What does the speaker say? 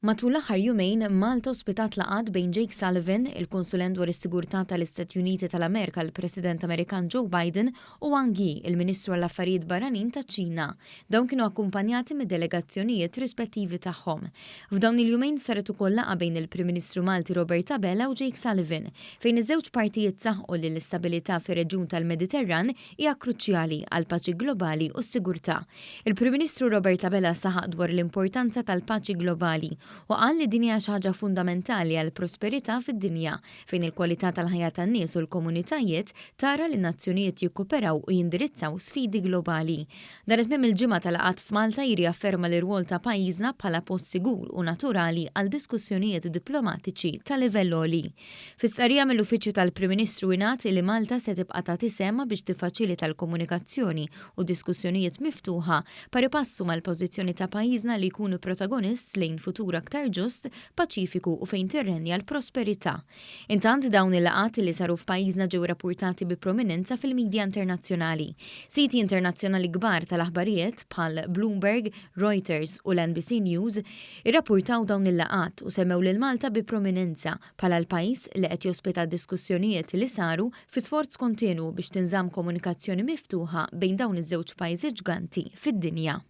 Matul l-aħħar jumejn, Malta ospitat laqgħat bejn Jake Sullivan, il-konsulent dwar is-sigurtà tal-Istati Uniti tal-Amerika l-President Amerikan Joe Biden, u Wang Yi, il-Ministru għall-Affarijiet Barranin taċ-Ċina. Dawn kienu akkumpanjati mid-delegazzjonijiet rispettivi tagħhom. F'dawn il-jumejn saret ukoll laqgħa bejn il-Prim Ministru Malti Robert Abela u Jake Sullivan, fejn iż-żewġ partijiet saħqu li l-istabilità fir-reġjun tal-Mediterran hija kruċjali għall-paċi globali u s-sigurtà. Il-Prim Ministru Robert Abela saħaq dwar l-importanza tal-paċi globali u qal li din hija xi ħaġa fundamentali għall-prosperità fid-dinja, fejn il-kwalità tal-ħajja tan-nies u l-komunitajiet tara li n-nazzjonijiet jikkoperaw u jindirizzaw sfidi globali. Dan it-tmiem il-ġimgħa ta' laqgħat f'Malta jirriafferma l-irwol ta' pajjiżna bħala post sigur u naturali għal diskussjonijiet diplomatiċi ta' livell għoli. Fi stqarrija mill-Uffiċċju tal-Prim Ministru ingħad li Malta se tibqa' tagħti sehemha biex tiffaċilita l-komunikazzjoni u diskussjonijiet miftuħa pari passu mal-pożizzjoni ta' pajjiżna li jkun protagonist lejn futur aktar ġust, paċifiku u fejn tirrenja l-prosperità. Intant dawn il-laqgħat li saru f'pajjiżna ġew rapportati bi prominenza fil-midja internazzjonali. Siti internazzjonali kbar tal-aħbarijiet bħal Bloomberg, Reuters u l-NBC News irrapportaw dawn il-laqgħat u semmew lil Malta bi prominenza bħala l-pajjiż li qed jospita diskussjonijiet li saru fi sforz kontinwu biex tinżamm komunikazzjoni miftuħa bejn dawn iż-żewġ pajjiżi ġganti fid-dinja.